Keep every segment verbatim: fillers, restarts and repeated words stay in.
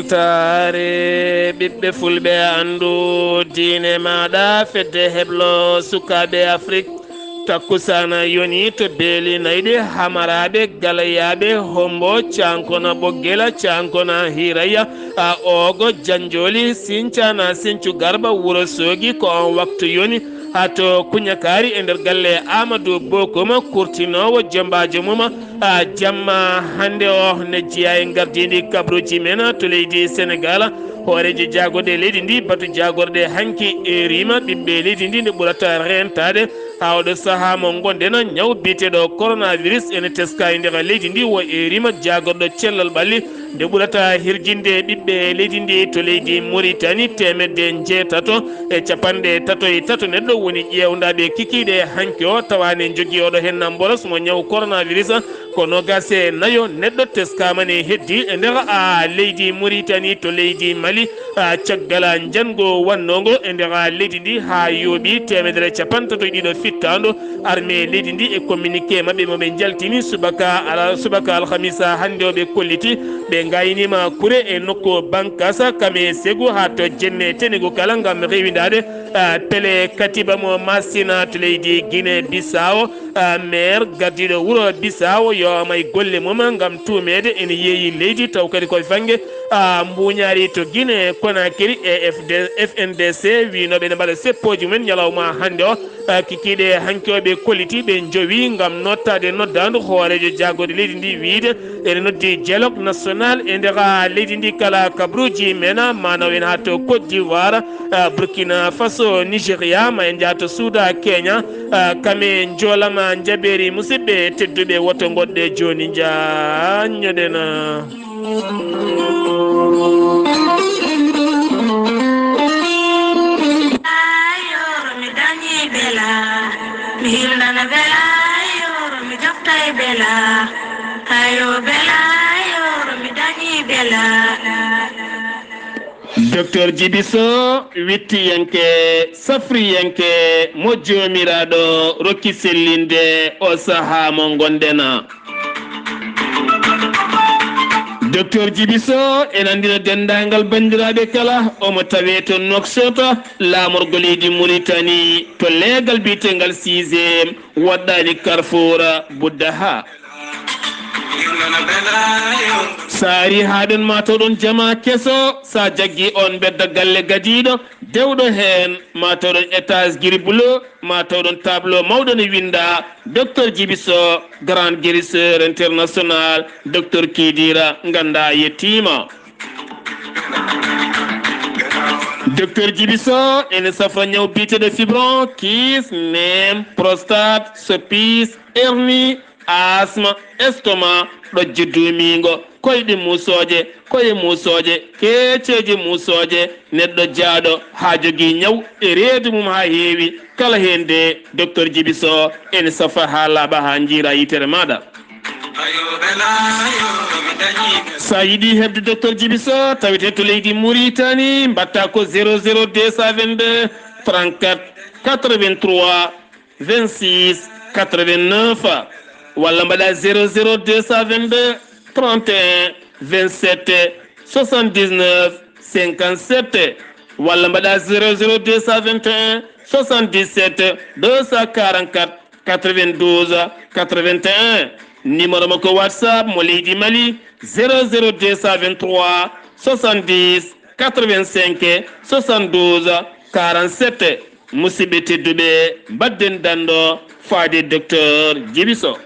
Saare ɓiɓɓe fulɓe, anndu diine maaɗa, fedde heblo sukaaɓe Afrik. Takkusaana yoni to beeli nayɗe, hamaraaɓe, galayaaɓe, hombo, caankona, ɓoggela, caankona, hiiraya, a oogo, janjooli, sincana, sincu garba, wuro soogi, ko on waktu yoni. Haa to Kuñakaari e nder galle Aamadu Bookuma, kurtinoowo jembaajo mum, a jamma hannde o ne jeyaa e ngardiindi kabruuji men to leydi Senegaal. Hooreejo jaagorɗe leydi ndi, batu jaagorɗe hanki e riima ɓiɓɓe leydi ndi nde ɓurata reentaade. Haa oɗo sahaa mo ngonɗen, ñaw biyeteeɗo coronavirus ene teska e nder leydi ndi, wo e riima jaagorɗo cellal ɓalli. Nde ɓurata hirjinde ɓiɓɓe leydi ndi to leydi Mauritanie, teemedde njeetato e capanɗe tato e tato neɗɗo woni ƴeewndaaɓe kikiiɗe hanki o, tawa ne njogii oɗo henna mboros mo ñaw coronavirus. Ko noogaas e nayo neɗɗo teskaama ne heddi e nder a leydi Mauritanie to leydi Mali, a caggal a njango wannongo e nder a leydi ndi haa yooɓi teemedere capantato e ɗiɗo fittaandu. Armée leydi ndi e communiqué maɓɓe mo ɓe njaltini subaka ala, subaka alhamisa hannde o, ɓe kolliti ɓe ngayniima kure e nokku Bankasa, Kame Segu haa to Jenne Tenigu kala ngam rewindaade, ah, pele katiba mo Masina to leydi Guinée Bissau. Ah, maire gardiiɗo wuro Bissau yo may golle mum ngam tuumeede ene yeeyi leydi, taw kadi ko fange, ah, mbuuñaari to Guinée Conakry. E F D, F N D C wiinooɓe ne mbaɗa seppooji mumen ñalawma hannde o. Ah, kikiiɗe hanki o ɓe kolliti ɓe njowi ngam nottaade noddaandu hooreejo jaagorɗe leydi ndi wiyde ene noddi dialogue national e nder leydi ndi kala kabruuji men, maanaam en haa to Côte d'Ivoire, ah, Burkina Faso, Nigeria, ma en njaha to Suuda, Kenya, ah, Kame Njoolama Njabeeri. Musidɓe tedduɓe, woto ngoɗɗe jooni njaññoɗen. Ayoro mi dañi bela, mi hildana bela, ayoro mi joftay bela, ayo bela, ayoro mi dañi bela. Docteur Djiby Sow, wittiyanke, safriyanke, mo Joomiraaɗo rokki sellinde o sahaa mo ngonɗen. Docteur Djiby Sow ene anndina denndaangal banndiraaɓe kala, omo tawee to Nouakchott, laamorgo leydi Mauritanie, to leegal biyeteengal sixième, waɗɗaani Carrefour Buddaha. So a arii haa ɗoon, ma taw ɗoon jamaa keso, so a jaggii oon mbedda galle gadiiɗo, dewɗo heen, ma taw ɗoon étage gris bleu, ma taw ɗoon tableau mawɗo ne winndaa, Docteur Djiby Sow, grand guérisseur international, Docteur Kidira, nganndaa yettiima. Docteur Djiby Sow ene safra ñaw biyeteeɗo fibron, kyste, neem, prostate, soppis, hernie, asma, estomac, ɗojjo duumiingo, koyɗe muusooje, koye muusooje, keeceeje muusooje, neɗɗo jaaɗo haa jogii ñaw e reedu mum haa heewi, kala heen de, Docteur Djiby Sow ene safa haa laaɓa, haa njiira yitere maaɗa. So a yiɗi heɓde Docteur Djiby Sow, tawete to leydi Mauritanie, mbaɗta ko zéro zéro deux cent vingt-deux trente-quatre quatre-vingt-trois vingt-six quatre-vingt-neuf, walla mbaɗa zéro zéro deux cent vingt-deux trente et un vingt-sept soixante-dix-neuf cinquante-sept, walla mbaɗa zéro zéro deux cent vingt et un soixante-dix-sept deux cent quarante-quatre quatre-vingt-douze quatre-vingt-un. Numéro makko WhatsApp mo leydi Mali, zéro zéro deux cent vingt-trois soixante-dix quatre-vingt-cinq soixante-douze quarante-sept. Musidɓe tedduɓe, mbaɗden danndo faade Docteur Djiby Sow.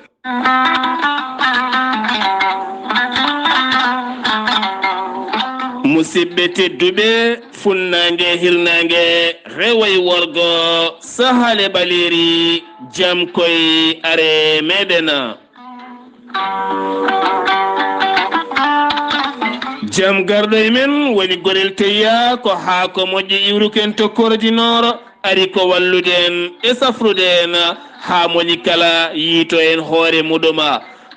Musidɓe tedduɓe, funnaange, hirnaange, rewo e worgo, sahaale ɓaleeri, jam koy are meɗen. Jam garɗo e men woni Gorel Teyya, ko haako moƴƴo iwruken to Korodinooro. Ari ko wallude en e safrude en haa moni kala yiito en hoore muɗum.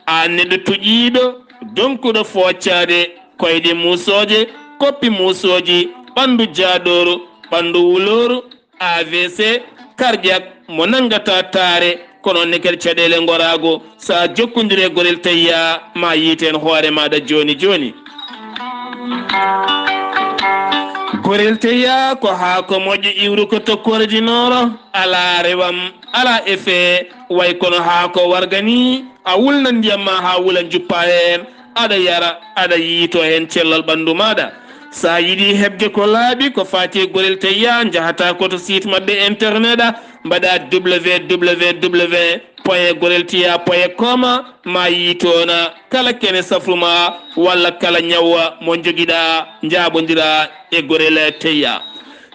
Aan neɗɗo tuƴiiɗo, donkuɗo fooccaade, koyɗe muusooje, koppi muusooji, ɓanndu jaaɗooru, ɓanndu wulooru, A V C, cardiaque, mo nanngataa taare, kono ne kadi caɗeele ngoraago, so a jokkondire Gorel Tayya, ma yiiten hoore maaɗa jooni jooni. Gorel teya ko haako moƴƴo iwru ko tokkoore di nooro, alaa rewam, alaa effet, way kono haako warga ni, a wulna ndiyam ma haa wula juppa heen, aɗa yara, aɗa yiito heen cellal ɓanndu maaɗa. So a yiɗi heɓde ko laaɓi, ko faati e gorel teya, njahataa ko to site maɓɓe internet, mbaɗa www point gorel teya point com, ma yiitoona kala kene safru ma walla kala ñawa mo njogiɗa, njaaɓondira e gorel teya.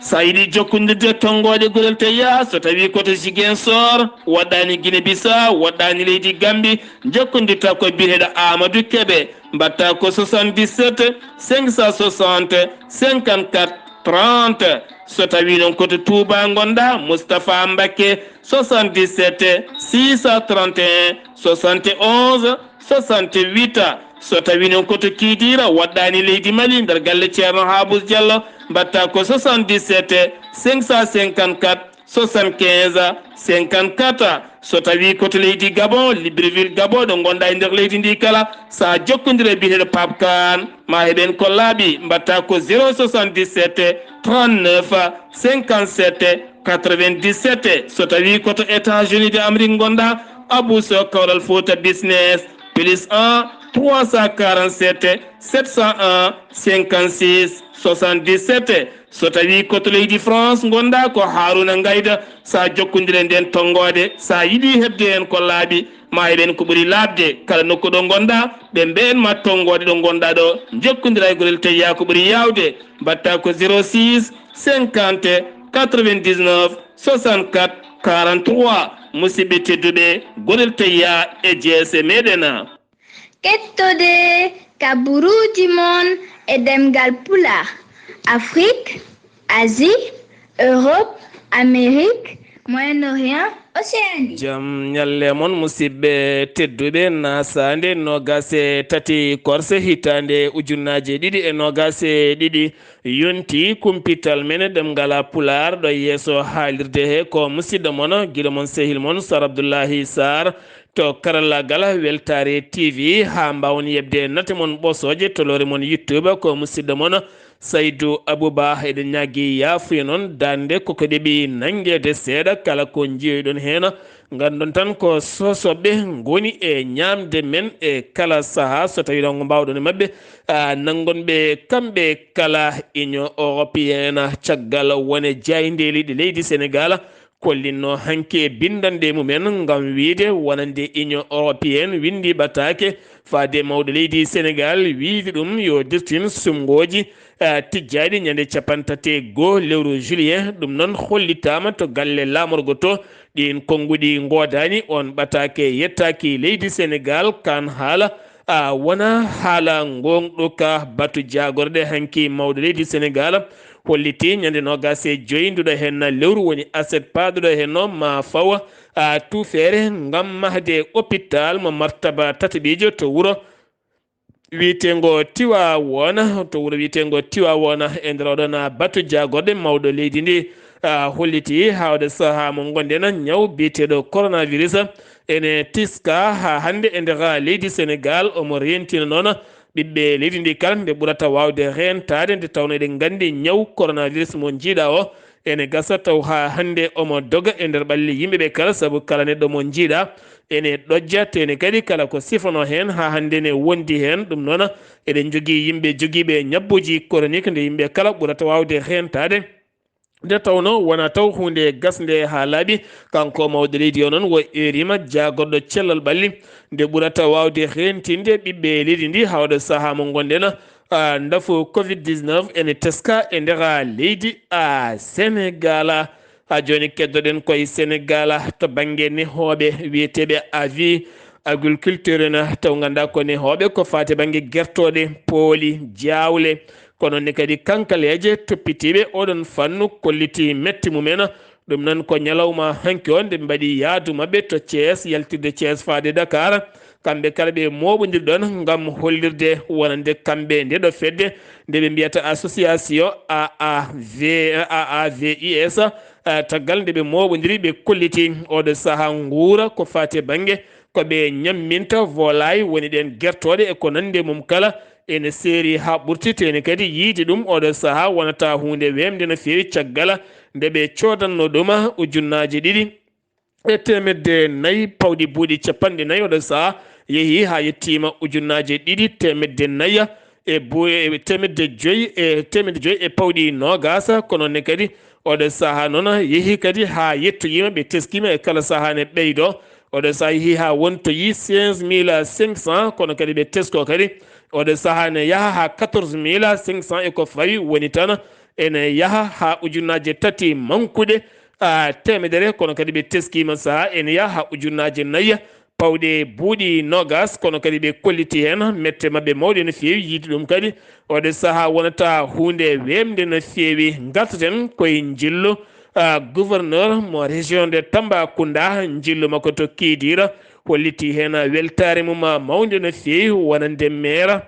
So a yiɗi jokkondirde tonngooɗe gorel teya, so tawi ko to Ziguinchor, woɗɗaani Guinée Bissau, woɗɗaani leydi Gambie, jokkondirta ko biyeteeɗo Amadou Kébé, mbaɗta ko soixante-dix-sept cinq cent soixante cinquante-quatre trente. So tawi noon ko to Touba ngonɗa, Moustapha Mbacké, soixante-dix-sept six cent trente et un soixante et onze soixante-huit. So tawi noon ko to Kidira, woɗɗaani leydi Mali, nder galle Ceerno Habous Diallo, mbaɗta ko soixante-dix-sept cinq cent cinquante-quatre soixante-quinze cinquante-quatre. So tawi ko to leydi Gabon, Libreville Gabon, ɗo ngonɗa e nder leydi ndi kala, so a jokkondire e biyeteeɗo Pape Kane, ma heɓen ko laaɓi, mbaɗta ko zéro soixante-dix-sept trente-neuf cinquante-sept quatre-vingt-dix-sept. So tawi ko to États-Unis de Amérique ngonɗa, Abou Sow, Kawral Fouta Business, plus un trois cent quarante-sept sept cent un cinquante-six soixante-dix-sept. So tawi ko to leydi France ngonɗa, ko Harouna Ngayda, sa jokkondire nden tonngoode, sa yiɗi heɓde hen ko laaɓi, ma heɓen ko ɓuri laaɓde. Kala nokku ɗo ngonɗa, ɓe mbeen ma tonngoode ɗo ngonɗa ɗo, jokkondira e gorel teya ko ɓuri yaawde. Mbaɗta ko zéro six cinquante quatre-vingt-dix-neuf soixante-quatre quarante-trois. Musidɓe tedduɓe, gorel teya e jeese meɗen. Kettode kaburuuji mon e ɗemngal Pulaar, Afrique, Asie, Europe, Amérique, Moyen-Orient, Océanie. Jam ñalle mon, musidɓe tedduɓe. Nasaande noogas e tati korse hitaande ujunnaaje ɗiɗi e noogas e ɗiɗi, yonti kumpital men ɗemngal Pulaar ɗo yeeso haalirde he. Ko musidɗo mon, giɗo mon, sehil mon, Sar Abdullahi Sarr. To karallagal Weltaare T V, haa mbaawon yeɓde nate mon ɓosooje to lowre mon YouTube, ko musidɗo mon Saydu Abuba. Eɗen ñaagi yaafuya noon, darnde koko ɗeɓi nanngeede seeɗa, kala ko njiyoyɗon heen, nganndon tan ko sosoɓe ngoni e ñaamde men e kala sahaa, so tawii ɗon ko mbaawɗon e maɓɓe, a, nanngon ɓe kamɓe kala Union Européenne, caggal wone jaayndeeli ɗi leydi Senegaal kollinno hanki e binndanɗe mumen ngam wiyde wonande Union Européenne winndi ɓataake faade mawɗo leydi Senegaal, wiyde ɗum yo dirtin suɓngooji, eh, tijjaaɗi ñande cappanɗe tati e goo lewru juillet. Ɗum noon hollitaama to galle laamorgo to, ɗiin konnguɗi ngoodaani, oon ɓataake yettaaki leydi Senegaal. Kaan haala, a, wona haala ngoongɗo ka. Batu jaagorɗe hanki mawɗo leydi Senegaal holliti ñande noogas e joy nduɗo heen lewru, woni aset paaɗuɗo heen o, ma fawa, a, tuufeere ngam mahde hôpital mo martaba tataɓiijo to wuro wiyeteengo Tiwaawoona, to wuro wiyeteengo Tiwaawoona. E nder oɗon batu jaagorɗe, mawɗo leydi ndi, a, holliti haa oɗo sahaa mo ngonɗen, ñaw biyeteeɗo coronavirus ene tiska haa hannde e nder leydi Senegaal. Omo reentina noon ɓiɓɓe leydi ndi kala nde ɓurata waawde reentaade, nde tawnoo eɗen nganndi ñaw coronavirus mo njiiɗaa o ene gasa taw haa hannde omo doga e nder ɓalli yimɓe ɓe kala, sabu kala neɗɗo mo njiiɗaa ene ɗojja, te ene kadi kala ko sifanoo heen haa hannde ne wondi heen. Ɗum noon, eɗen njogii yimɓe jogiiɓe ñabbuuji chronique, nde yimɓe kala ɓurata waawde reentaade. Nde tawnoo wonaa taw huunde gasnde haa laaɓi, kanko mawɗo leydi o noon o eeriima jaagorɗo cellal ɓalli, nde ɓurata waawde reentinde ɓiɓɓe leydi ndi haa oɗo sahaa mo ngonɗen, a, ndafu covid dix-neuf ene teska e nder leydi, a, Senegaal. Haa jooni keddoɗen koye Senegaal to bannge nehooɓe wiyeteeɓe avi agriculture en, taw nganndaa ko nehooɓe ko faati bannge gertooɗe, pooli, jaawle, kono ne kadi kankaleeje. Toppitiiɓe oɗon fannu kolliti metti mumen. Ɗum noon ko ñalawma hanki o nde ɓe mbaɗi yaadu maɓɓe to Thiès, yaltirde Thiès faade Dakar. Kamɓe kala ɓe mooɓondiri ɗoon ngam hollirde wonande kamɓe nde ɗo fedde nde ɓe mbiyata association A A V, A A V I S, eh, tagal nde ɓe mooɓondiri, ɓe kolliti oɗo sahaa nguura ko faati e bannge ko ɓe ñamminta volaille, woni ɗeen gertooɗe e ko nanndi e mum kala, ene seeri haa ɓurti, te ene kadi yiyde ɗum oɗo sahaa wonata huunde weemde no feewi, caggal nde ɓe coodanno ɗum ujunnaaje ɗiɗi e teemedde nayi pawɗi buuɗi capanɗe nayi, oɗo sahaa yehi haa yettiima ujunnaaje ɗiɗi teemedde nayi e bu-, e teemedde joyi, e teemedde joyi e pawɗi noogaas. Kono ne kadi oɗo sahaa noon yehi kadi haa yettoyiima, ɓe teskiima e kala sahaa ne ɓeydo. Oɗo sahaa yehi haa wontoyi quinze mille cinq cents, kono kadi ɓe tesko kadi oɗo sahaa ne yaha haa quatorze mille cinq cents e ko fawi, woni tan ene yaha haa ujunnaaje tati mankuɗe, a, teemedere, kono kadi ɓe teskiima sahaa ene yaha haa ujunnaaje nayi pawɗe buuɗi noogaas, kono kadi ɓe kolliti heen mette maɓɓe mawɗe no feewi. Yiyde ɗum kadi, oɗo sahaa wonata huunde weemde no feewi. Ngartaten koye njillu, a, gouverneur mo région de Tambacounda, njillu makko to Kidira, holliti heen weltaare mum mawnde no feewi, wonande maire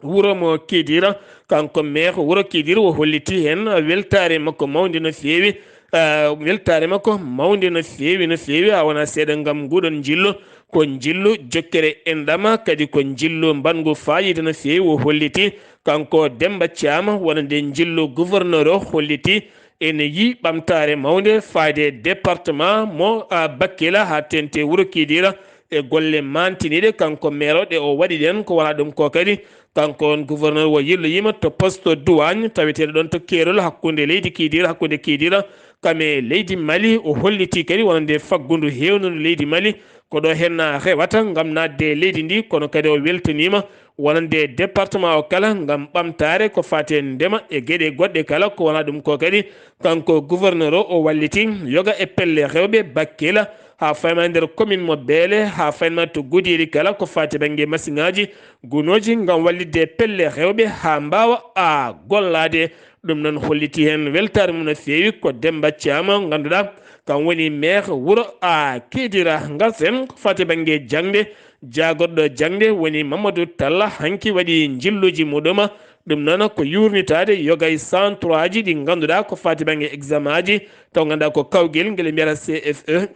wuro mo Kidira. Kanko maire wuro Kidira o holliti heen weltaare makko mawnde no feewi, ah, weltaare makko mawnde no feewi, no feewi, haa wonaa seeɗa ngam nguuɗoon njillu. Ko njillu jokkere enɗam, kadi ko njillu mbaɗngu faayiida no feewi, o holliti. Kanko Demba Thiam, wonande njillu gouverneur o, holliti ene yiyi ɓamtaare mawnde faade département mo, ah, Bakkila haa teeŋti wuro Kidira e golle maantiniiɗe kanko maire o ɗe o waɗi ɗeen. Ko wonaa ɗum ko kadi, kanko on gouverneur o yilloyiima to poste douane taweteeɗo ɗoon to keerol hakkunde leydi Kidira, hakkunde Kidira kam e leydi Mali. O holliti kadi wonande faggundu heewnundu leydi Mali ko ɗo heen rewata ngam naatde e leydi ndi, kono kadi o weltaniima wonande département o kala ngam ɓamtaare ko faati e ndema e geɗe goɗɗe kala. Ko wonaa ɗum ko kadi, kanko gouverneur o, o walliti yoga e pelle rewɓe Bakkila, haa fayma e nder commune mo Beele, haa fayma to Gudiri kala ko faati bannge masiŋaaji gunooji ngam wallitde pelle rewɓe haa mbaawa a gollaade. Ɗum noon holliti heen weltaare mum no feewi. Ko Demba Thiam, ngannduɗaa, kam woni maire wuro a Kidira. Ngarten ko faati bannge jaŋde, jaagorɗo jaŋde woni Mamadou Talla, hanki waɗi njilluuji muɗum. Ɗum noon ko yuurnitaade yoga e centre aji ɗi ngannduɗaa ko faati bannge examen aji, taw ngannduɗaa ko kawgel ngel ɓe mbiyata C F E.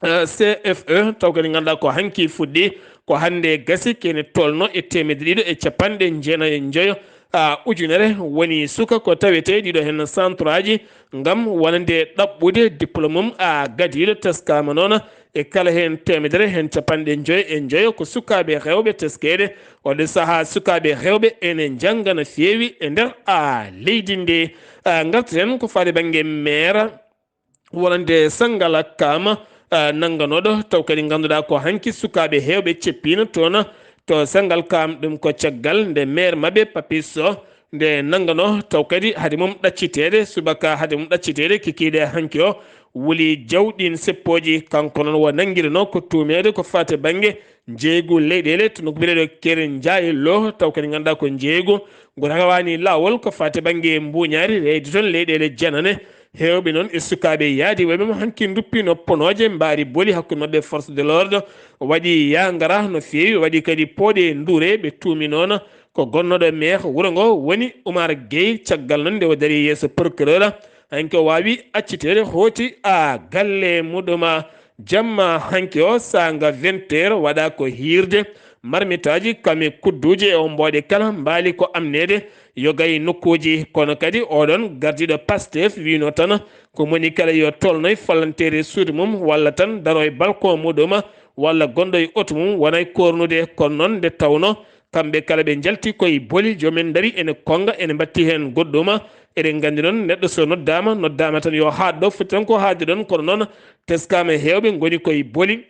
Eh, C F E, taw kadi ngannduɗaa ko hanki fuɗɗi, ko hannde gasi, kene tolno e teemedde ɗiɗo e capanɗe jeenayi e njoyo, ah, ujunere woni suka ko tawetee ɗiɗo heen centre aji ngam wonande ɗaɓɓude diplôme mum, ah, gadiiɗo. Teskaama noon e kala heen teemedere heen capanɗe njoyo e njoyo ko sukaaɓe rewɓe teskeede. Oɗo sahaa sukaaɓe rewɓe ene njannga no feewi e nder, ah, leydi ndi. Ah, ngarten ko faati bannge maire wonande Sangalkam, ah, nannganooɗo, taw kadi ngannduɗaa ko hanki sukaaɓe heewɓe ceppiino toon to Sangalkam. Ɗum ko caggal nde maire maɓɓe Papis Sow nde nannganoo, taw kadi hade mum ɗacciteede, subaka hade mum ɗacciteede, kikiiɗe hanki o wuli jawɗiin seppooji. Kanko noon o nanngiranoo ko tuumeede ko faati bannge njeeygu leyɗeele to nokku biyeteeɗo Kere Njaay Lo, taw kadi ngannduɗaa ko njeeygu ngu rewaani laawol ko faati bannge mbuuñaari, reydi toon leyɗeele janane. Heewɓe noon e sukaaɓe yaadi wayɓe mo hanki nduppi no ponooje, mbaari boli hakkunde maɓɓe. Force de l'ordre waɗi yaa ngara no feewi, waɗi kadi pooɗe nduure. Ɓe tuumi noon ko gonnooɗo maire wuro ngo woni Oumar Gueye. Caggal noon nde o darii yeeso procureur, hanki o waawi acciteede, hooti a galle muɗum. Jamma hanki o, saanga vingt heures, waɗa ko hiirde. Marmitaaji kam e kudduuje e ombooɗe kala mbaali ko amneede yoga e nokkuuji. Kono kadi oɗon gardiiɗo Pastef wiino tan ko moni kala yo tolnoy falanteeri suudu mum walla tan daro e balcon muɗum walla gonɗo e oto mum wona e kornude. Kono noon nde tawno kamɓe kala ɓe njalti koye boli, jomumen ndarii ene konnga, ene mbatti heen goɗɗum. Eɗen nganndi noon neɗɗo so noddaama, noddaama tan yo haat ɗo foti tan ko haatde ɗoon. Kono noon teskaama heewɓe ngoni koye boli.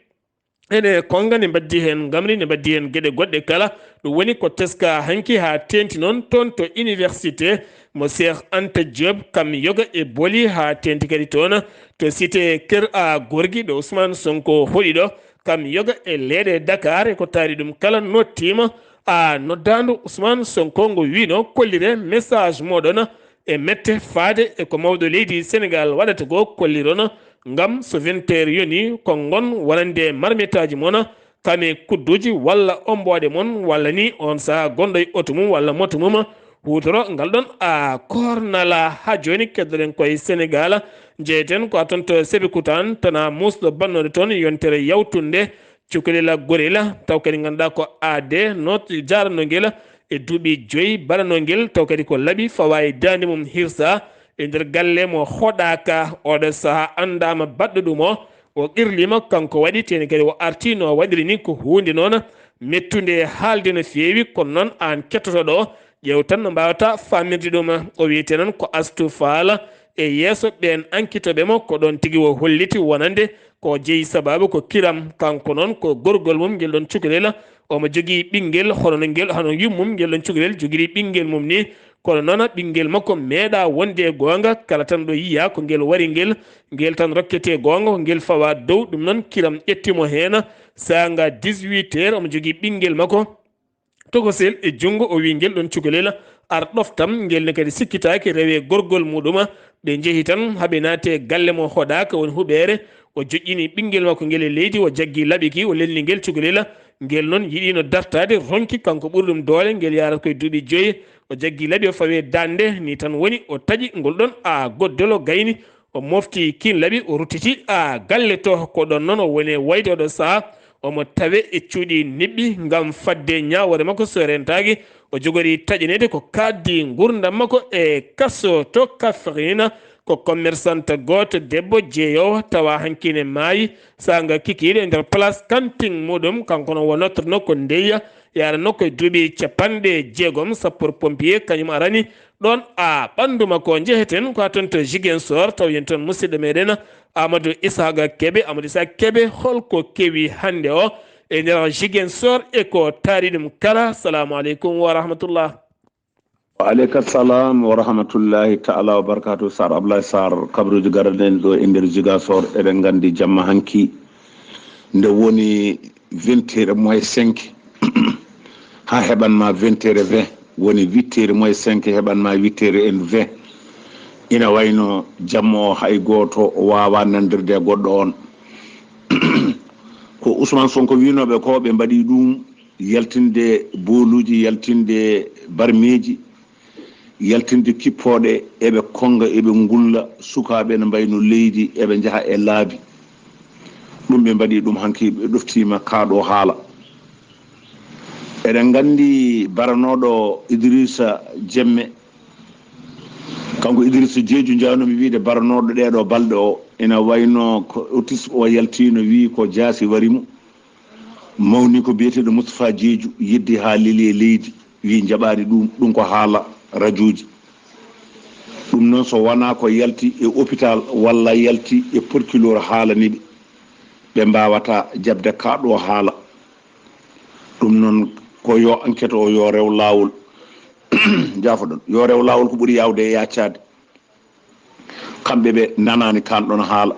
Ene konnga, ne mbaddi heen ngamri, ne mbaddi heen geɗe goɗɗe kala. Ɗum woni ko teska hanki haa teeŋti noon toon to université mo Cheikh Anta Diop, kam yoga e boli, haa teeŋti kadi toon to cité Kër a Gorgui ɗo Ousmane Sonko hoɗi ɗo, kam yoga e leeɗe Dakar e ko taari ɗum kala. Nottiima a noddaandu Ousmane Sonko ngo wiino kollire message mooɗon e mette faade e ko mawɗo leydi Sénégal waɗata ko, kolliron ngam so vingt heures yoni ko ngon wonande marmitaaji mon, kame kudduji walla ombooɗe mon, walla ni on saha gonɗo e oto mum walla moto mum huutoro ngal ɗon a kornala. Ha joni keddoɗen koye Sénégal, jeeyeten ko a ton to Sébikotane, tana musɗo bannoɗo toon yontere yawtunde. Cukalel Gorel, taw kadi ngannduɗaa ko A D not jaarano ngel e duuɓi joyi baɗanoo ngel, taw kadi ko laɓi fawaa e daande mum hirsaa e nder galle mo hoɗaaka. Oɗo sahaa anndaama baɗɗo ɗum o, o qirliima, kanko waɗi, teeni kadi o artii no waɗiri ni. Ko huunde noon mettunde e haalde no feewi, kono noon aan kettotooɗo o, ƴeew tan no mbaawata faamirde ɗum. O wiyetee noon ko Astu Faal e yeeso ɓeen ankitooɓe mo, ko ɗoon tigi o holliti wonande ko jeyi sabaabu ko kiram. Kanko noon ko gorgol mum ngel ɗoon cukalel, omo jogii ɓinngel hono no ngel, hono yummum ngel ɗoon cukalel jogiri ɓinngel mum ni. Kono noon ɓinngel makko meeɗaa wonde e goonga, kala tan ɗo yiyaa ko ngel wari ngel, ngel tan rokketee goonga, ko ngel fawaa dow. Ɗum noon kiram ƴetti mo heen, saanga dix-huit heures, omo jogii ɓinngel makko tokosel e junngo, o wii ngel ɗoon cukalel ar ɗoftam, ngel ne kadi sikkitaaki rewee gorgol muɗum. Ɓe njehi tan, haa ɓe naati e galle mo hoɗaaka, woni huɓeere. O joƴƴini ɓinngel makko ngel e leydi, o jaggi laɓi ki, o lelni ngel cukalel. Ngel noon yiɗiino dartaade, ronki kanko ɓuri ɗum doole, ngel yaarata koye duuɓi joyi. O jaggi laɓi, o fawi e daande, ni tan woni o taƴi ngol ɗoon a goddolo gayni. O mofti kiin laɓi, o ruttiti a galle to. Ko ɗoon noon o woni e wayde oɗo sahaa. Omo tawe e cuuɗi niɓɓi ngam fadde ñaawoore makko so rentaaki. O jogori taƴaneede ko kaaɗdi nguurndam makko e kaso to Kaffrine. Ko commerçante gooto debbo jeeyoowo tawa hanki ne maayi saanga kikiiɗe e nder place kantin muɗum. Kanko no wonnotorno ko ndeyya yaranno koye duuɓi capanɗe jeegom. Sapeur pompier kañum arani ɗoon a ɓanndu makko. Njeheten ko haa toon to Ziguinchor, taw yen toon musidɗo meɗen Amadou Isaaga Kebe. Amadou Isaaga Kebe, holko kewi hannde o e nder Ziguinchor e ko taari ɗum kala? Salamu aleykum wa rahmatullah. Wa aleyka salam wa rahmatullahi taala wa barakatuh. Sar Ablaye Sar, kabaruuji garaɗen ɗo e nder Ziguinchor, eɗen nganndi jamma hanki nde woni vingt heures moins cinq, haa heɓan ma vingt heures vingt, woni huit heures moins cinq heɓan ma huit heures et vingt. Ina wayno jamma o hay gooto waawaa nanndirde e goɗɗo on. Ko Ousmane Sonko wiinooɓe ko, ɓe mbaɗi ɗum, yaltinde booluuji, yaltinde barmeeji, yaltinde kippooɗe, eɓe konnga, eɓe ngulla, sukaaɓe ene mbayno leydi, eɓe njaha e laabi. Ɗum ɓe mbaɗi ɗum hanki, ɓe ɗoftiima kaa ɗo haala. Eɗen nganndi baranooɗo Idrissa Jemme, kanko Idrissa Jeeju, njahnoomi wiide baranooɗo ɗeeɗo balɗe o, ina wayno ko autisme o yaltiino, wii ko jaasi wari mo. Mawni ko biyeteeɗo Moustapha Jeeju, yeddi haa leli e leydi, wii njaɓaani ɗum, ɗum ko haala rajooji. Ɗum noon so wonaa ko yalti e hôpital walla yalti e procureur haalani ɓe, ɓe mbaawata jaɓde kaa ɗo haala. Ɗum noon ko yo enquête o yo rew laawol. Jaafoɗon, yo rew laawol ko ɓuri yaawde e yaccaade. Kamɓe ɓe nanaani kaan ɗoon haala.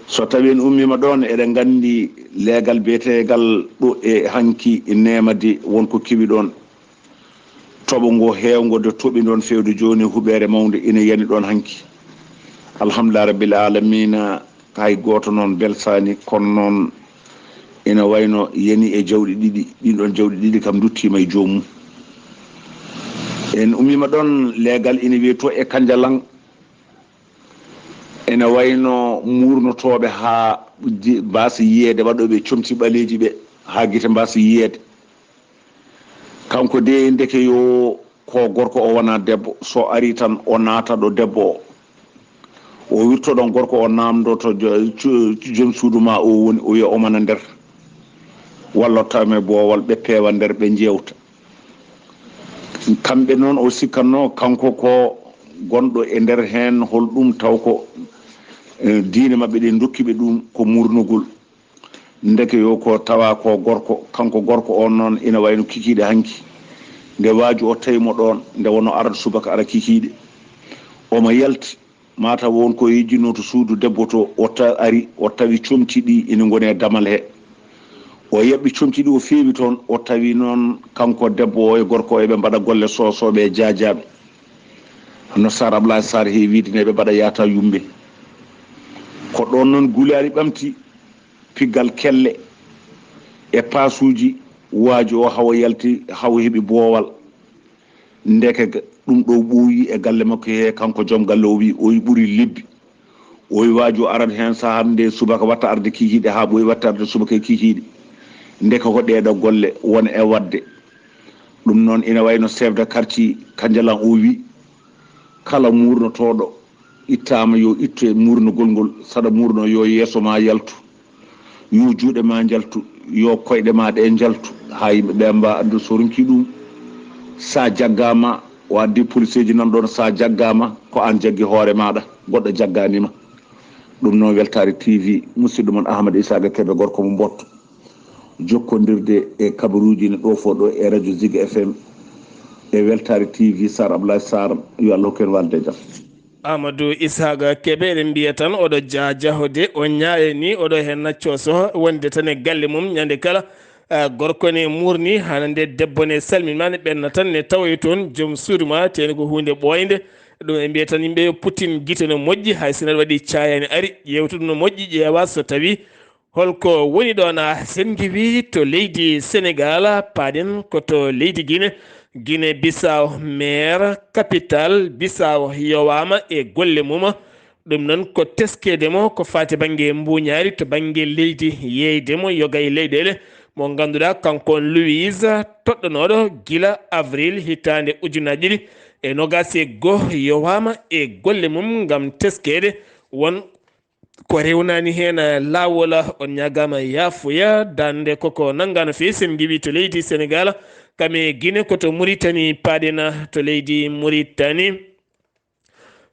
So tawii en ummiima ɗoon, eɗen nganndi leegal biyeteegal ɗo e hanki neemadi won ko kewi ɗoon. Toɓo ngo heewngo nde toɓi ɗoon feewde jooni, huɓeere mawnde ina yani ɗoon hanki. Alhamdulillah rabbil aalamiina, hay gooto noon belsaani, kono noon ina wayno yani e jawɗi ɗiɗi, ɗiin ɗoon jawɗi ɗiɗi kam nduttiima e joomum. En ummiima ɗoon, leegal ina wiyee to e Kanjalang, ene wayno muurnotooɓe haa di-, mbaasa yiyeede, waɗooɓe comci ɓaleeji ɓe haa gite mbaasa yiyeede. Kanko de, ndeke yo ko gorko o wona debbo, so ari tan o naata ɗo debbo o. O wirto ɗon gorko o, naamndo to jo-, cu-, joom suudu ma o woni, o wiya omo wona nder. Walla o tawa e boowal, ɓe peewa nder, ɓe njeewta. Kamɓe noon o sikkatnoo, kanko ko gonɗo e nder heen, hol ɗum taw ko, eh, diine maɓɓe ɗe ndokki ɓe ɗum ko muurnugol. Ndeke yo ko tawa ko gorko, kanko gorko on noon ina wayno kikiiɗe hanki. Nde waaju o tawi mo ɗoon, nde wonno arata subaka ara kikiiɗe. Omo yalti, mataw won ko yejjinno to suudu debbo to, o ta-, ari, o tawi comci ɗi ina ngoni e damal he. O yaɓɓi comci ɗi, o feewi toon, o tawi noon kanko debbo o e gorko o eɓe mbaɗa golle soosooɓe e jaajaaɓe. No Sar Ablaye Sar heewi wiide ne, eɓe mbaɗa yaata yumɓe. Ko ɗoon noon gulaali ɓamti, piggal kelle e paasuuji, waaju o hawa yalti, hawa heɓi boowal. Ndeke ga-, ɗum ɗo ɓooyi e galle makko he, kanko joom galle o wi, o wi ɓuri lebbi. O wi waaju aran heen sahaa nde subaka watta arde kikiiɗe, haa ɓooyi watta arde subaka e kikiiɗe. Ndeke ko ɗee ɗo golle won e waɗde. Ɗum noon ina wayno chef de quartier Kanjalan o wi, kala muurnotooɗo ittaama yo ittu e muurnugol ngol, saɗa muurno yo yeeso ma yaltu, yo juuɗe ma njaltu, yo koyɗe ma ɗe njaltu, haa yimɓe ɓe mba anndu so ronki ɗum, sa jaggama, o addi policeji nan ɗon, sa jaggama ko an jaggi hoore maɗa, goɗɗo jagganima. Ɗum noon Weltare T V, musidɗo mon Ahmad Isaga Kebe, gorko mo Mbotto, jokkondirde e kabaruji ne ɗo fo ɗo e radio Ziga F M e Weltare T V. Sar Ablaye Sar, yo Allah hokku en walde e jam. Amadou Ishaga Kebe, eɗen mbiya tan oɗo jaa jahode, o ñaayani oɗo heen nacco so wonde tan e galle mum ñande kala. Ah, gorko ne muurni, hana nde debbo ne salmin ma, ne ɓenna tan, ne tawoye toon joom suudu ma, teni ko huunde ɓooynde. Ɗum en mbiya tan yimɓe yo puttin gite no moƴƴi, hay so neɗɗo waɗi caayaani ari, ƴeewta ɗum no moƴƴi, ƴeewa so tawi holko woni ɗoon. Ah, sen ngiwi to leydi Senegal, paaɗen ko to leydi Gine. Gine Bisaw, maire, capital Bisaw yowaama e golle mum. Ɗum noon ko teskeede mo ko faati bannge mbuuñaari to bannge leydi, yeeyde mo yoga e leyɗeele mo ngannduɗaa kanko on Louise, toɗɗanooɗo gila avril hitaande ujunaaji ɗiɗi e noogaas e goo, yowaama e golle mum ngam teskeede won ko rewnaani heen laawol. On ñaagaama yaafuya, darnde koko nanngaa no feewi, sen ngiwi to leydi Senegal, kam e Gine ko to Muritani paaɗen, to leydi Muritani.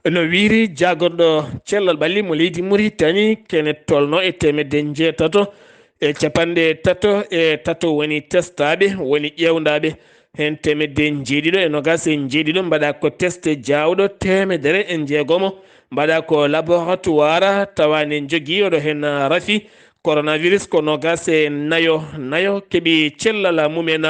No wiiri jaagorɗo cellal ɓalli mo leydi Muritani, kene tolno e teemedde njeetato e capanɗe tato e tato woni testaaɓe, woni ƴeewndaaɓe. Heen teemedde njeeɗiɗo e noogaas e njeeɗiɗo mbaɗa ko teste jaawɗo, teemedere e njeegomo mbaɗa ko laboratoire, tawa ne njogii oɗo heen rafi coronavirus ko noogaas e nayo, nayo keɓi cellal mumen,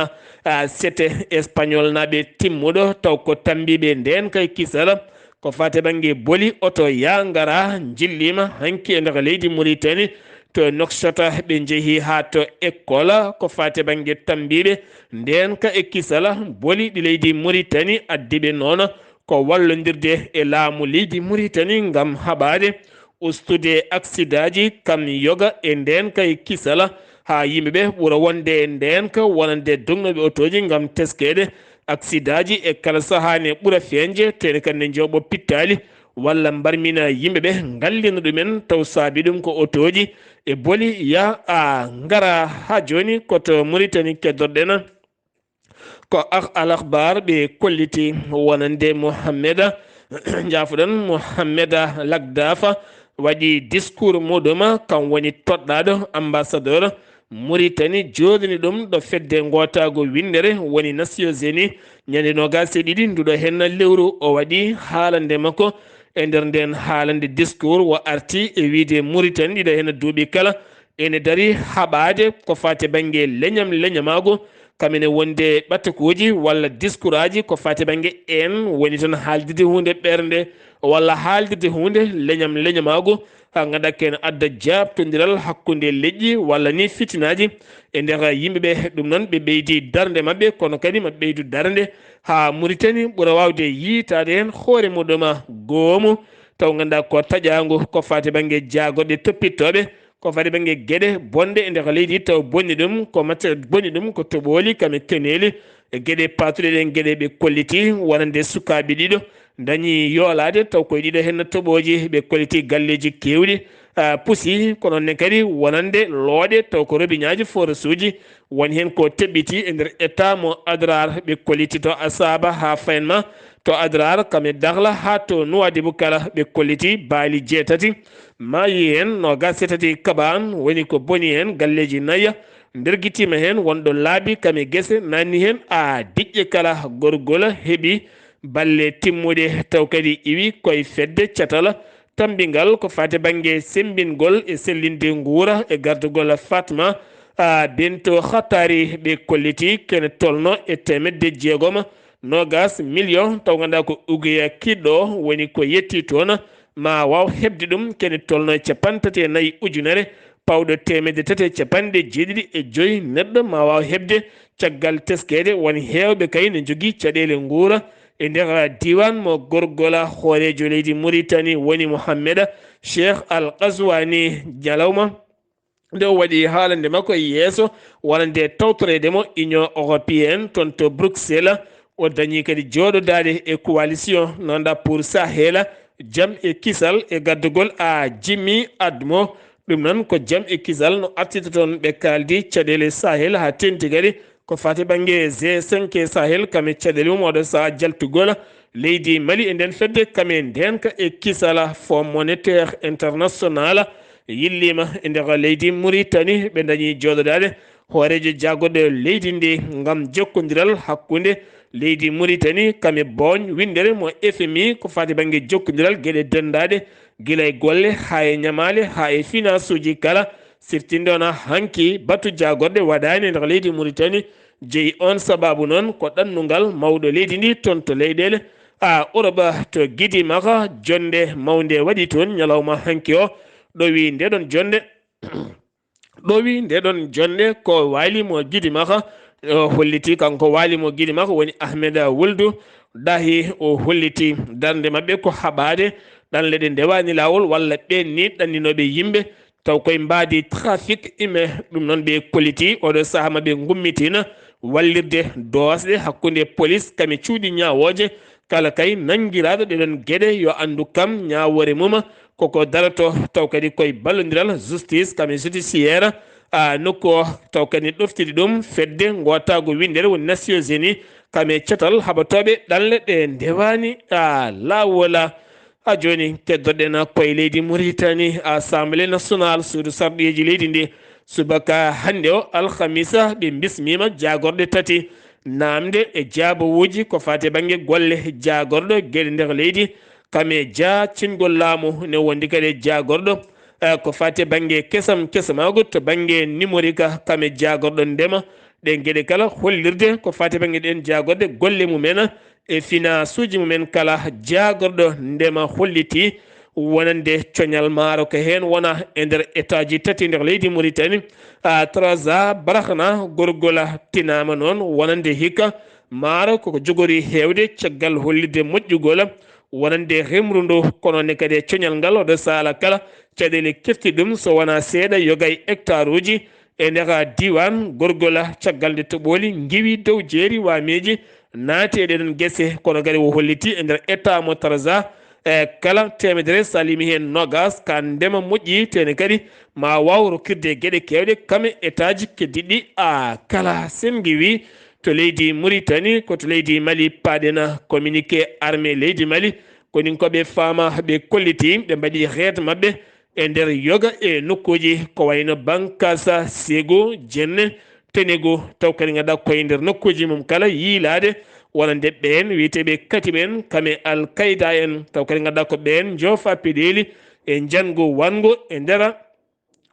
a, sete Espagnol naaɓe timmuɗo, taw ko tambiiɓe ndeen kay kisal. Ko faate bannge boli, oto yaa ngara njilliima hanki e nder leydi Muritani to Nouakchott, ɓe njehi haa to école. Ko faate bannge tambiiɓe ndeen ka e kisal, boli ɗi leydi Muritani addi ɓe noon ko wallondirde e laamu leydi Muritani ngam haɓaade ustude aksidaaji kam yoga e ndeen kay kisal, haa yimɓe ɓe ɓura wonde e ndeen ka wonande dognooɓe otooji ngam teskeede aksidaaji e kala sahaa ne ɓura feeñde, tene kadi ne njooɓo pittaali walla mbarmina yimɓe ɓe, ngallina ɗumen, taw saabi ɗum ko otooji e boli yaa a ngara. Haa jooni ko to Muritani keddorɗen. Ko Al Akhbar ɓe kolliti wonande Mohammeda, njafuɗon, Mohammeda Lagdafa waɗi discours muɗum, kam woni toɗɗaaɗo ambassadeur Muritani, jooɗini ɗum ɗo fedde ngootaago winndere woni Nations Unies, ñande noogaas e ɗiɗi nduɗo heen lewru. O waɗi haalande makko e nder ndeen haalande discours, o arti e wiide Muritani ɗiɗo heen duuɓi kala ene darii haɓaade ko faati bannge leñam leñamaagu, kam ene wonde ɓatakuuji walla diskuraaji ko faati bannge en, woni tan haaldirde huunde ɓernde walla haaldirde huunde leñam leñamaagu, haa nganndaa ko ene adda jaaɓtondiral hakkunde leƴƴi walla ni fitinaaji e nder yimɓe ɓe. Ɗum noon ɓe ɓeydi darnde maɓɓe, kono kadi maɓɓe ɓeydu darnde haa Muritani ɓura waawde yiytaade heen hoore muɗum goomu, taw nganndaa ko taƴaangu ko faati bannge jaagorɗe toppittooɓe, ko faati bannge geɗe bonɗe e nder leydi, taw bonni ɗum ko mate-, bonni ɗum ko toɓooli kam e keneeli. E geɗe paatuɗe ɗen geɗe ɓe kolliti wonande sukaaɓe ɗiɗo dañi yoolaade, taw koye ɗiɗo heen toɓooji ɓe kolliti galleeji keewɗi, ah, pusi, kono ne kadi wonande looɗe, taw ko robiñaaji, forasuuji, woni heen ko teɓɓiti e nder état mo Adrar, ɓe kolliti to Asaba haa Fayenma, to Adrar, kam e Dakhla haa to Nouadhibou kala ɓe kolliti baali jeetati. Maayi heen noogaas e tati kaɓaan, woni ko boni heen galleeji nayi, ndergitiima heen wonɗo laabi kam e gese, naanni heen a diƴƴe kala gorgol heɓi balle timmuɗe, taw kadi iwi koye fedde catal tammbingal ko faati bannge semmbingol e sellinde nguura e gardugol Fatma, a, Bintu Khattari, ɓe kolliti kene tolno e teemedde jeegom noogaas million, taw nganndaa ko ugeya kiɗɗo woni ko yetti toon, ma waaw heɓde ɗum kene tolno e capanɗe tati e nayi ujunere, pawɗo teemedde tati e capanɗe jeeɗiɗi e joyi neɗɗo ma waaw heɓde caggal teskeede. Won heewɓe kay ne njogii caɗeele nguura e nder diiwaan mo gorgola hooreejo leydi Muritani woni Mohammeda Cheikh Al Qazwani. Ñalawma Nde o waɗi haalande makko e yeeso wonande tawtoreede mo Union Européenne toon to Bruxelles, o dañi kadi jooɗodaade e coalition Nanda pour Sahel, jam e kisal e gardagol a Jimmy Admo. Ɗum noon ko jam e kisal no artirta toon, ɓe kaaldi caɗeele Sahel haa teeŋti kadi ko faati bannge G cinq e Sahel, kam e caɗeele mum oɗo sahaa jaltugol leydi Mali e nden fedde, kam e ndeenka e kisala Fonds Monétaire International yilliima e nder leydi Mauritanie. Ɓe dañi jooɗodaade hooreejo jaagorɗo leydi ndi ngam jokkondiral hakkunde leydi Mauritanie kam e booñ winndere mo F M I ko faati bannge jokkondiral geɗe denndaaɗe, gila e golle haa e ñamaale haa e finaasuuji kala. Siftinɗo na hanki batu jaagorɗe waɗaani e nder leydi Mauritanie. Jeyi oon sabaabu noon ko ɗannungal mawɗo leydi ndi toon to leyɗeele a Europe to Gidimaka, jonnde mawnde waɗi toon ñalawma hanki o. Ɗowi nde ɗon jonnde, ɗowi nde ɗon jonnde ko Waali mo Gidimaka, o holliti, kanko Waali mo Gidimaka woni Ahmed Wuldu Dahi, o holliti darnde maɓɓe ko haɓaade ɗanle ɗe ndewaani laawol walla ɓeen ni ɗanninooɓe yimɓe, taw koye mbaadi trafic ime. Ɗum noon ɓe kolliti oɗo sahaa maɓɓe ngummitina wallirde doosɗe hakkunde police kam e cuuɗi ñaawooje. Kala kay nanngiraaɗo ɗeɗon geɗe yo anndu kam ñaawoore mum koko daroto, taw kadi koye ballondiral justice kam e judiciaire a nokku o, taw kadi ɗoftidi ɗum fedde ngootaago winndere woni Nations Unies kam e catal haɓatooɓe ɗanle ɗe ndewaani a laawola. Haa jooni keddoɗen koye leydi Mauritanie, Assemblée nationale, suudu sarɗiyeeji leydi ndi, subaka hannde o alhamisa ɓe bismiima jaagorɗe tati. Naamnde e jaabawuuji ko faati e bannge golle jaagorɗo geɗe nder leydi kam e jaacingol laamu ne wondi kadi e jaagorɗo, eh, ko faati e bannge kesam kesamaagu to bannge numérique kam e jaagorɗo ndema. Ɗen geɗe kala hollirde ko faati e bannge ɗen jaagorɗe golle mumen e finaasuuji mumen kala. Jaagorɗo ndema holliti wonande coñal maaro ko heen wona e nder etaaji tati nder leydi Mauritanie. A Traza Barahna gorgola tinaama noon wonande hikka maaro koko jogori heewde caggal hollirde moƴƴugol wonande remru ndu, kono ne kadi e coñal ngal oɗo saala kala caɗeele kefti ɗum so wonaa seeɗa yoga e hectare uji e nder diiwaan gorgola, caggal nde toɓooli ngiwi dow jeeri waameeji naati e ɗeɗon gese, kono kadi o holliti e nder état mo Tarza, e kala teemedere salimi heen nogas ka ndema moƴƴi, tene kadi ma waaw rokkirde geɗe keewɗe kame état ji keddiɗi a kala. Sen ngiwi to leydi Mauritanie, ko to leydi Mali paaɗena communiqué armée leydi Mali, koninkoɓe faama ɓe kolliti ɓe mbaɗi reet maɓɓe e nder yoga e nokkuuji ko wayno Bankasa, Sego, Jenne, Tenegu, taw kadi ngannduɗaa koye nder nokkuuji mum kala yiilaade wonande ɓeen wiyeteeɓe katiɓe en, kame Al Qaeda en, taw kadi ngannduɗaa ko ɓeen njoofa peɗeeli e njanngu wanngu e nder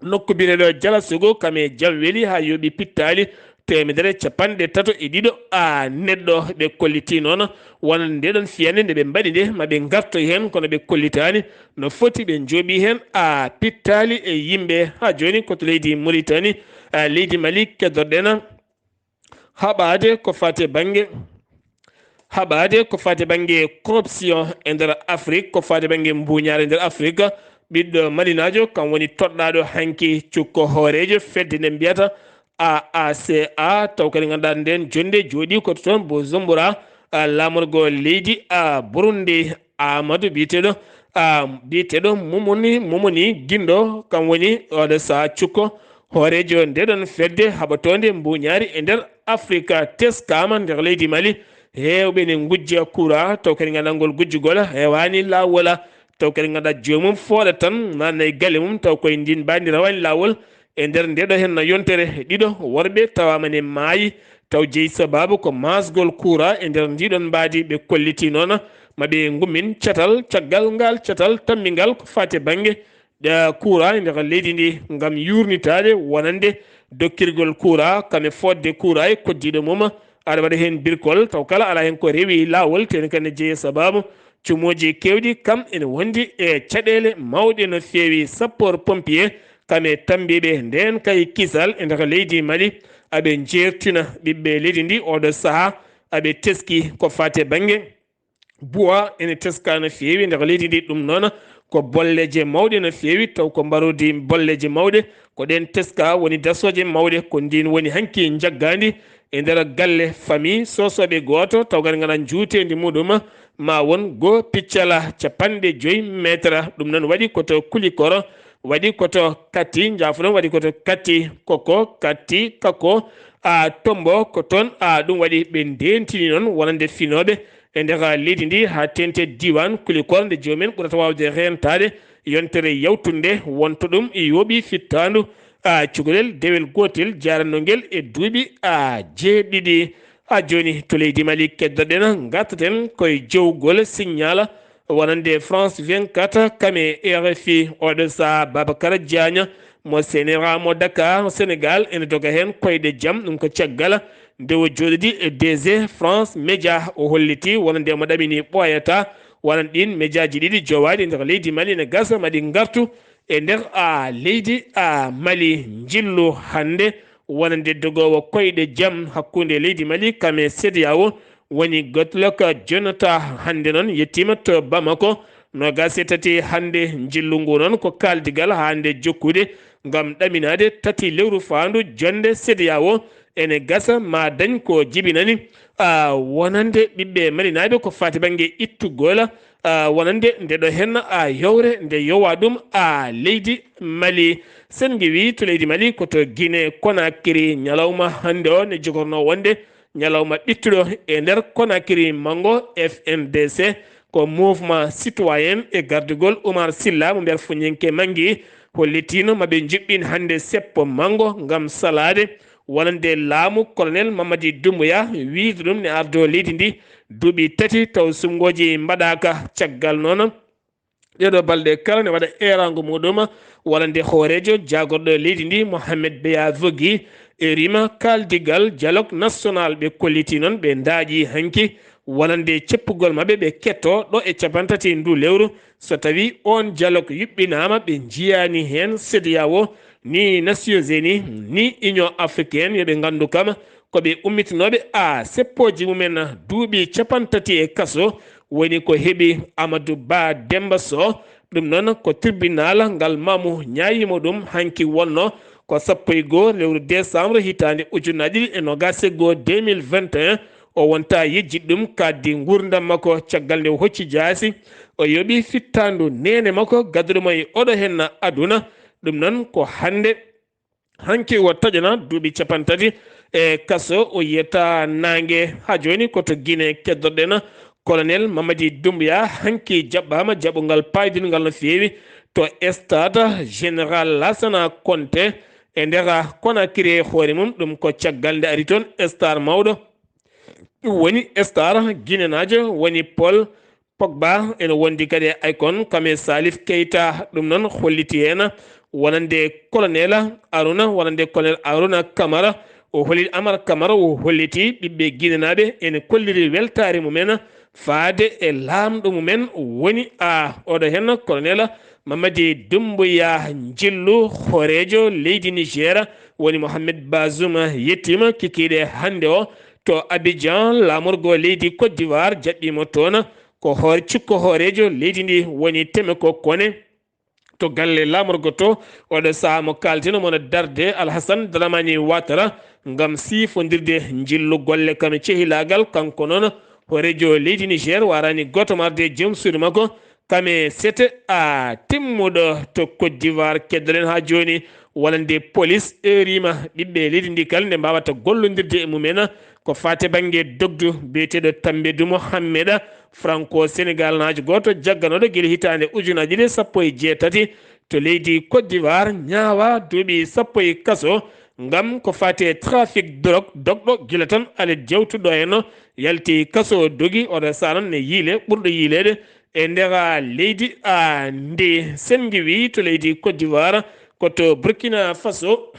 nokku biyeteeɗo Jala Sego, kame jam weli haa yooɓi pittaali teemedere capanɗe tato e ɗiɗo a neɗɗo. Ɓe kolliti noon wonande nde ɗon fiyannde nde ɓe mbaɗi nde ma ɓe ngartoy heen, kono ɓe kollitaani no foti ɓe njooɓi heen a pittaali e yimɓe. Haa jooni ko to leydi Mauritanie, a leydi Mali keddoɗen haɓaade ko faati e bannge, haɓaade ko faati e bannge corruption e nder Afrique, ko faati e bannge mbuuñaare e nder Afrique. Ɓiɗɗo malinaajo kam woni toɗɗaaɗo hanki cukko hooreejo fedde nde mbiyata A A C A, taw kadi ngannduɗaa ndeen jonnde jooɗii ko toon Bujumbura, a, laamorgo leydi, a, Burundi, Amadou biyeteeɗo, a, biyeteeɗo Mumuni, Mumuni Gindo, kam woni oɗo sahaa cukko hooreejo ndeɗon fedde haɓatoonde mbuuñaari e nder Afrika. Teskaama nder leydi Mali, heewɓe ne ngujja kura, taw kadi ngannduɗaa ngol gujjugol heewaani laawol, taw kadi ngannduɗaa joomum fooɗa tan, naatna e galle mum, taw koye ndin mbaadi rawaani laawol. E nder ndeɗo henna yontere, ɗiɗo worɓe tawaama ne maayi, taw jeyi sabaabu ko maasgol kura e nder ndiɗon mbaadi. Ɓe kolliti noon ma ɓe ngummin catal, caggal ngal catal tammingal ko faati e bannge, eh, kura e nder leydi ndi ngam yuurnitaade wonande dokkirgol kura, kame fodde kura e koddiiɗo mum, aɗa waɗa heen birkol, taw kala alaa heen ko rewi laawol, tene kadi ne jeyi sabaabu cumuuji keewɗi, kam ene wondi e caɗeele mawɗe no feewi. Sappoor pompier, kam e tambiiɓe ndeen kay kisal e nder leydi Mali, aɓe njeertina ɓiɓɓe leydi ndi oɗo sahaa, aɓe teski ko faati e bannge bois, ene teska no feewi e nder leydi ndi. Ɗum noon Ko bolleeje mawɗe no feewi, taw ko mbaroodi bolleeje mawɗe. Ko ɗeen teska woni dasooje mawɗe, ko ndiin woni hanki njaggaandi e nder galle famille soosooɓe gooto, taw kadi ngana njuuteendi muɗum ma won go piccala capanɗe joyi meetara. Ɗum noon waɗi ko to Kulikoro, waɗi ko to Kati, njaafuɗon, waɗi ko to Kati, Koko, Kati, Kako, a Tombo, ko toon a ɗum waɗi ɓe ndeentini noon wonande finooɓe e nder leydi ndi haa teeŋti diiwaan Kulikoro nde joomum en ɓurata waawde reentaade yontere yawtunde wonto ɗum yooɓi fittaandu a cukalel dewel gootel jaaranno ngel e duuɓi a jeeɗiɗi. A jooni to leydi Mali keddoɗen ngartaten koye jowgol signal wonande France vingt-quatre kam e R F I. Oɗo saha Babacar Diagne mo Sénéra mo Dakar Sénégal ene doga heen koyɗe jam, ɗum ko caggal nde o jooɗodi e D G France Média, o holliti wonande mo ɗamini ɓooyata wonan ɗiin médiaji ɗiɗi jowaaɗi nder leydi Mali ne gasa maɗi ngartu e nder a leydi a Mali. Njillu hannde wonande dogoowo koyɗe jam hakkunde leydi Mali kam e CEDEAO woni Goodluck Jonathan. Hannde noon yettiima to Bamako, noogaas e tati hannde njillu ngu noon ko kaaldigal haa nde jokkude ngam ɗaminaade tati lewru faandu jonnde CEDEAO ene gasa ma dañ ko jibinani a wonande ɓiɓɓe malinaaɓe ko faati bannge ittugol a wonande nde ɗo heen a yowre nde yowa ɗum a leydi Mali. Sen ngiwi to leydi Mali ko to Guinée Conakry ñalawma hannde o ne jogorno wonde ñalawma ɓittuɗo e nder Conakry manngo F N D C, ko mouvement citoyen e gardugol Oumar Silla mo mbiyataa fuññinke manngi hollitiino ma ɓe njuɓɓin hannde seppo manngo ngam salaade wonande laamu Colonel Mamadi Doumbouya wiyde ɗum ne ardo leydi ndi duuɓi tati taw suɓngooji mbaɗaaka. Caggal noon ɗeeɗo balɗe kala ne waɗa eeraango muɗum wonande hooreejo jaagorɗo leydi ndi Mohamed Beya Vogi e rima kaaldigal dialogue national ɓe kolliti noon ɓe ndaaƴi hanki wonande ceppugol maɓɓe ɓe ketto ɗo e capantati ndu lewru. So tawi on dialogue yuɓɓinaama ɓe njiyaani heen CEDEAO ni Nations Unies ni Union Africaine yo ɓe nganndu kam ko ɓe ummitinooɓe a seppooji mumen duuɓi capantati e kaso woni ko heɓi Amadou Ba Demba Sow. Ɗum noon ko tribunal ngal maamu ñaayiimo ɗum hanki wonno ko sappo e goo lewru décembre hitaande ujunnaji ɗiɗi e noogaas e goo deux mille vingt et un. O wonta yejjit ɗum kaddi nguurndam makko caggal nde o hocci jaasi o yoɓi fittaandu neene makko gadduɗo mo e oɗo henna aduna. Ɗum noon ko hannde hanki o taƴana duuɓi capantati e kaso o yiyata naange. Haa jooni ko to Guinée keddoɗen Colonel Mamadi Doumbouya hanki jaɓɓaama jaɓɓungal paydingal no feewi to stade Général Lassana Conté e nder Conakry e hoore mum. Ɗum ko caggal nde ari toon star mawɗo woni star guinénaajo woni Paul Pogba ene wondi kadi e Icon kam e Salif Keita. Ɗum noon holliti heen wonande Colonel Aruna, wonande Colonel Aruna Camara. O holli Amar Camara, o holliti ɓiɓɓe Guinénaaɓe ene kolliri weltaare mumen faade e laamɗo mumen woni a oɗo heen Colonel Mamadi Doumbouya. Njillu hooreejo leydi Niger woni Mohamed Bazoum yettiima kikiiɗe hannde o to Abidjan laamorgo leydi Côte d'Ivoire jaɓɓiimo toon. Ko hoore cukko hooreejo leydi ndi woni Temeko Kone to galle laamorgo to oɗo sahaa mo kaaltino mono darde Alhassane Dramani Ouattara ngam siifondirde njillu golle kam e cehilaagal. Kanko noon hooreejo leydi Niger waraani gooto marde e joom suudu makko kam e sete a timmuɗo to Côte d'Ivoire. Keddoɗen haa jooni wonande police eeriima ɓiɓɓe leydi ndi kala nde mbaawata gollondirde e mumen ko faati bannge dogdu biyeteeɗo Tambédou Mohamed, franco-sénégalnaajo gooto jagganooɗo gila hitaande ujunaaji ɗiɗi e sappo e jeetati to leydi Côte d'Ivoire, ñaawa duuɓi sappo e kaso ngam ko faati e trafic drogue dogɗo gila tan alet jawtuɗo en yalti kaso dogi oɗo saha noon ne yiile ɓurɗo yiileede e nder leydi a ndi. Sen ngiwi to leydi Côte d'Ivoire ko to Burkina Faso.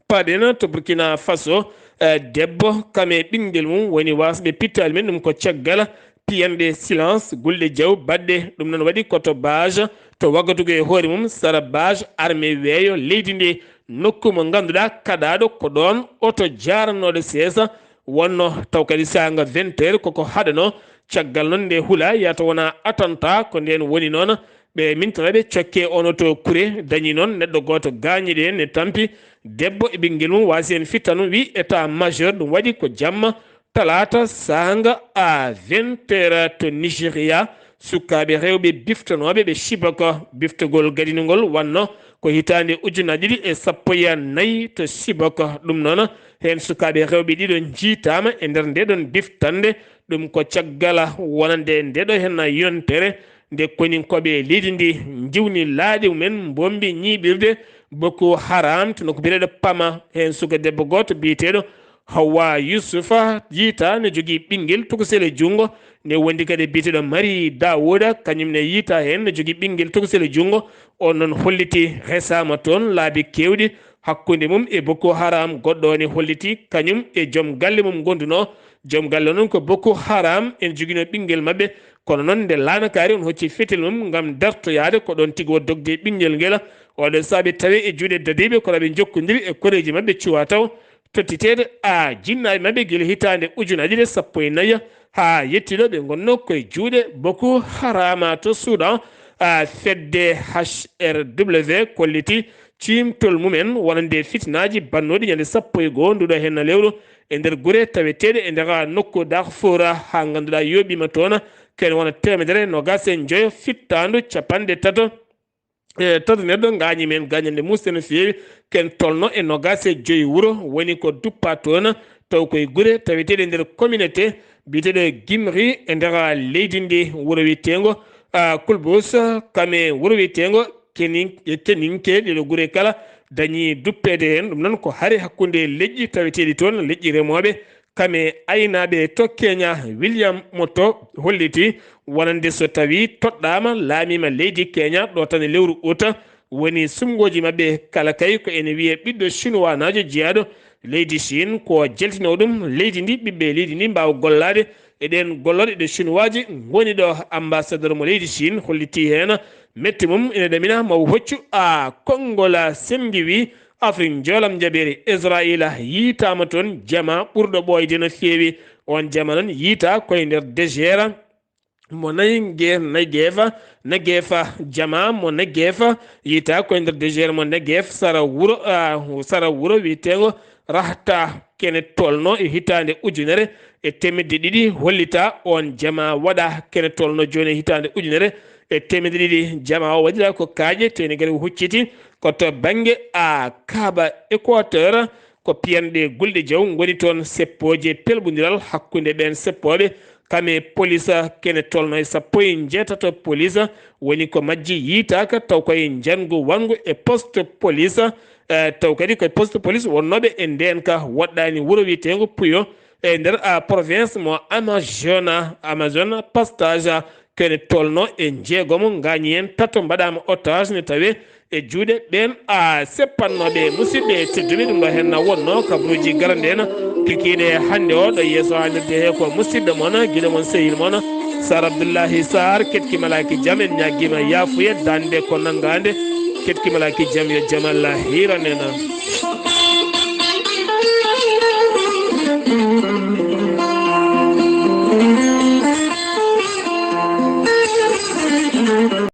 Paaɗen to Burkina Faso, eh, debbo kam e ɓinngel mum woni waasɓe pittaali men, ɗum ko caggal piyanɗe silence gulɗe jaw baɗɗe. Ɗum noon waɗi ko to Bage to Wagadugu e hoore mum sara Bage armée weeyo leydi ndi, nokku mo ngannduɗaa kaɗaaɗo ko ɗoon oto jaaranooɗo seesa wonno, taw kadi saanga vingt heures koko haɗanoo. Caggal noon nde hula yata wona attentat ko ndeen woni noon Ɓe mintanaɓe cokke onoto kure dañi noon neɗɗo gooto gaañiɗo heen ne tampi debbo e ɓinngel mum waasi heen fittanu wi état majeur ɗum waɗi ko jamma talaata saanga à vingt heures to Nigeria. Sukaaɓe rewɓe biftanooɓe ɓe Chibok biftagol gadinugol wanno ko hitaande ujunaaji ɗiɗi e sappo e nayi to Chibok. Ɗum noon heen sukaaɓe rewɓe ɗiɗo njiitaama e nder ndeɗon biftannde. Ɗum ko caggal wonande ndeɗo heen yontere nde koninkooɓe leydi ndi njiwni laaɗe mumen mbombi ñiiɓirde Boko Haram to nokku biyeteeɗo Pama. Heen suka debbo gooto biyeteeɗo Hawa Yusufa yiita ne jogii ɓinngel tokosel e junngo. Ne wondi kadi biyeteeɗo Mari Dawuda, kañum ne yiita heen ne jogii ɓinngel tokosel e junngo. On noon holliti resaama toon laabi keewɗi hakkunde mum e Boko Haram. Goɗɗo ne holliti kañum e joom galle mum gondunoo. Joom galle noon ko Boko Haram en joginoo ɓinngel maɓɓe. Kono noon nde laanakaari on hocci fetel mum ngam dartoyaade ko ɗoon tigi o dogde ɓinngel ngel. Oɗo saabi tawi e juuɗe dadiiɓe kono ɓe njokkondiri e koreeji maɓɓe cuwa taw tottiteede a jinnaaɓe maɓɓe gila hitaande ujunaaji ɗe sappo e nayi haa yettiɗo ɓe ngonno koye juuɗe Boko Harama to Sudan. A fedde H R W kolliti ciimtol mumen wonande fitinaaji bannooɗi ñande sappo e goo nduɗo henna lewru e nder gure taweteeɗe e nder nokku Darfour haa ngannduɗaa yooɓiima toon ken wona teemedere nogas e njoyo fittaandu capanɗe tato e tato neɗɗo ngaañi men gaañande muusde no feewi. Ken tolno e nogas e joyi wuro woni ko duppa toon taw koye gure taweteeɗe nder communauté biyeteeɗo Gimri e nder leydi ndi wuro wiyeteengo Kulbus kame wuro wiyeteengo Kenin- keninke ɗeɗo gure kala dañi duppeede heen. Ɗum noon ko hari hakkunde leƴƴi taweteeɗi toon leƴƴi remooɓe kame aynaaɓe to Kenya. William Moto holliti wonande so tawi toɗɗaama laamiima leydi Kenya ɗo tan e lewru uta woni sumgooji maɓɓe kala kay ko ene wiyee ɓiɗɗo chinois naajo jeyaaɗo leydi Chine ko jeltinoo ɗum leydi ndi ɓiɓɓe leydi ndi mbaawa gollaade e ɗeen gollorɗe ɗe chinoiaji ngoni ɗo. Ambassadeur mo leydi Chine holliti heen metti mum ene ɗamina mo hoccu a konngol senngiwi Afrik njoolam jabeeri Israayiila yiitaama toon jama ɓurɗo ɓooyde no feewi. On jama noon yiita koye nder désert mo Nayge- Nagefa Nagefa jama mo Nagefa yiita koye nder désert mo Nagef sara wuro ah, sara wuro wiyeteengo Rahta kene tolno e hitaande ujunere e temedde ɗiɗi hollita on jama waɗa kene tolno jooni e hitaande ujunere e temedde ɗiɗi jama o waɗira ko kaaƴe teni kadi o hucciti ko to bannge a kaaba Équateur ko piyanɗe gulɗe jaw ngoni toon seppooje pelɓondiral hakkunde ɓeen seppooɓe kame police kene tolno e sappo e njeetato police woni ko majji yiitaaka taw koye njanngu wanngu e poste police eh, taw kadi koye poste police wonnooɓe e ndeenka woɗɗaani wuro wiyeteengo Puyo e nder a province mo Amazona Amazon pastage kene tolno e jeegomo ngaañi heen tato mbaɗaama otage ne tawee e juuɗe ɓeen a seppannooɓe musidɓe tedduɓe ɗum ɗo heen na wonno kabaruuji garande en kikiiɗe hannde o ɗo yeeso haalirde he ko musidɗo mon giɗo mon sehil mon Sar Abdoullahi Sar ketki malaaki jam en ñaagima yaafuye dande ko nanngaande ketki malaaki jam yo jamal hiiran en